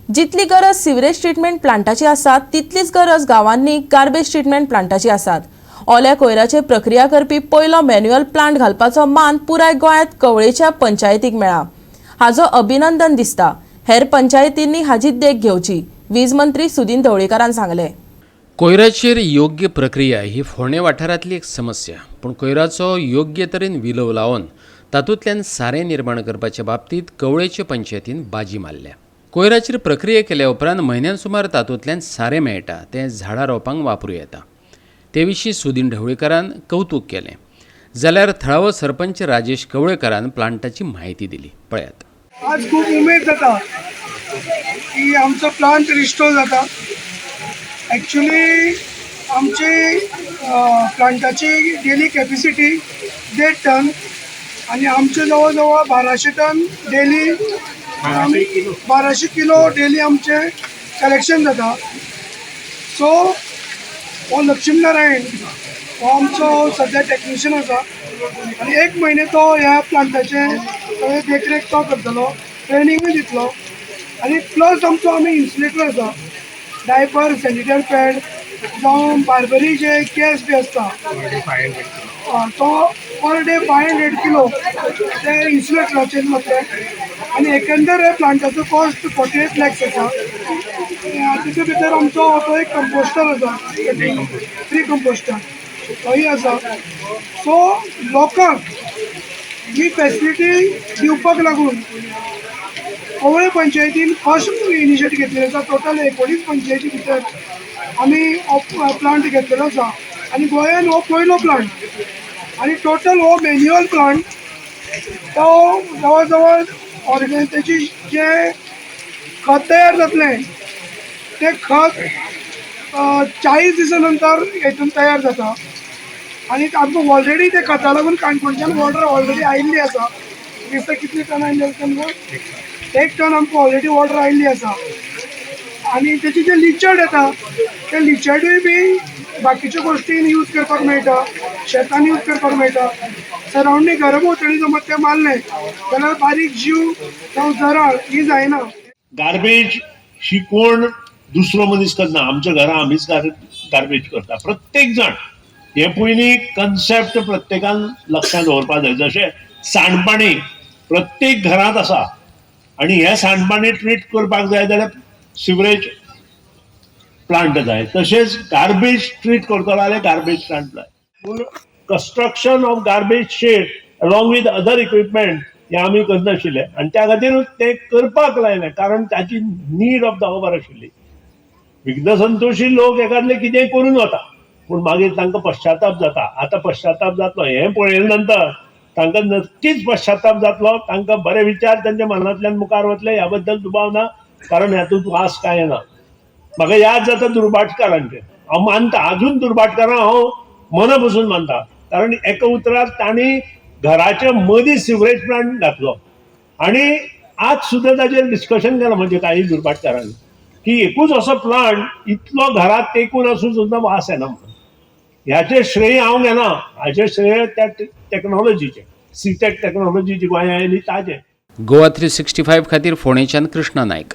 जितली गरज sewerage treatment प्लांटाची आसा, तितलीच गरज गांवांनी गार्बेज ट्रिटमेंट प्लांटाची आसात. ओल्या कोयराचेर प्रक्रिया करपी पयलो मॅन्युअल प्लांट घालपाचो मान पुराय गोंयांत कवळेच्या पंचायतीक मेळ्ळा, हाजो अभिनंदन दिसता. हेर पंचायतींनी हाजी देख घेवची, वीज मंत्री सुदिन ढवळीकारान सांगलें. कोयराचेर योग्य प्रक्रिया ही फोंडें वाठारांतली एक समस्या, पूण कोयराचो योग्य तरेन विलोव लावन तातूंतल्यान सारें निर्माण करपाचे बाबतींत कवळेचे पंचायतीन बाजी मारल्या. कोयराचेर प्रक्रिया केल्या उपरांत म्हयन्यान सुमार तातूंतल्यान सारें मेळटा, तें झाडां रोवपांक वापरूं येता. ते विशीं सुदिन ढवळीकारान कवतूक केलें, जाल्यार थळावो सरपंच राजेश कवळेकारान प्लांटाची म्हायती दिली. पळयात. आज खूब उमेद जाता की आमचो प्लांट रिस्टोर जाता. एक्चुली आमची प्लांटाची डेली कॅपिसिटी 1.5 टन आनी आमचे जवळ जवळ 1200 टन डेली, 1200 किलो डेली आमचें कलेक्शन जाता. सो हो लक्ष्मीनारायण हो आमचो सद्या टॅक्निशियन आसा आनी एक म्हयने तो ह्या प्लांटाचें सगळें देखरेख तो करतलो, ट्रेनिंगूय दितलो. आनी प्लस आमचो आमी इन्सुलेटर आसा, डायपर, सॅनिटरी पॅड जावं बार्बरी जे केस बी आसता, तो पर डे 500 किलो ते इन्सुलेटराचेर वतले. आनी एकंदर ह्या प्लांटाचो कॉस्ट 48 लॅक्स आसा. तितून भितर आमचो तो एक कंपोस्टर आसा, प्री कंपोस्टर, तोय आसा. सो लोकांक ही फॅसिलिटी दिवपाक लागून कवळे पंचायतीन फर्स्ट इनिशिएट घेतलेलो आसा. टोटल 19 पंचायती भितर आमी हो प्लांट घेतलेलो आसा आनी गोंयान हो पयलो प्लांट आनी टोटल हो मॅन्युअल प्लांट. तो जवळ जवळ ऑर्गन तेजी जे खत तयार जातलें, तें खत 40 दिसा नंतर हेतून तयार जाता. आनी आमकां ऑलरेडी ते खता लागून काणकोणच्यान ऑर्डर ऑलरेडी आयिल्ली आसा. दिसता कितली टन आयिल्ली आसा तांकां? 1 टन आमकां ऑलरेडी ऑर्डर आयिल्ली आसा. आनी तेची जे लिचेट येता, ते लिचेटूय बी बाकीच्यो गोश्टीन यूज करपाक मेळटा, शेतान यूज करपाक मेळटा. सरावंडींग घरा भोंवतणी समज तें मारलें जाल्यार बारीक जीव जावं जराळ ही जायना. गार्बेज ही कोण दुसरो मनीस करना. आमच्या घरा आमीच गार्बेज करता प्रत्येक जाण. हे पयलीं कन्सेप्ट प्रत्येकान लक्षांत दवरपाक जाय. जशें सांडपाणी प्रत्येक घरांत आसा आनी हें सांडपाणी ट्रीट करपाक जाय जाल्यार सिवरेज प्लांट जाय, तशेंच गार्बेज ट्रीट करतलो जाल्यार गार्बेज प्लांट जाय. पूण construction of garbage shed along with other equipment हें आमी करनाशिल्ले आनी त्या खातीर तें करपाक लायलें, कारण ताची नीड ऑफ the our आशिल्ली. विघ्नसंतोशी लोक एकादले कितेंय करून वता, पूण मागीर तांकां पश्चाताप जाता. आतां पश्चाताप जातलो हें पळयले नंतर तांकां नक्कीच पश्चाताप जातलो. तांकां बरे विचार तांच्या मनांतल्यान मुखार वतले ह्या बद्दल दुबाव ना, कारण हातूंत वास कांय ना. म्हाका याद जाता दुर्भाटकारांचें. हांव मानता, अजून दुर्भाटकारां हांव मना पसून मानता, कारण एका उतरात तांणी घराच्या मदीं सिवरेज प्लांट घातलो. आनी आज सुद्दां ताजेर डिस्कशन केलां, म्हणजे काही दुर्भाटकारांनी, की एकूच असो प्लांट इतलो घरात तेकून आसून सुद्दां वास येना म्हणून. ह्याचें श्रेय हांव घेना, हाचें श्रेय त्या टॅक्नॉलॉजीचें, सीटेक टॅक्नॉलॉजी जी गोंयांत आयली ताजें. गोवा 365 खातीर फोंडेच्यान कृष्णा नायक.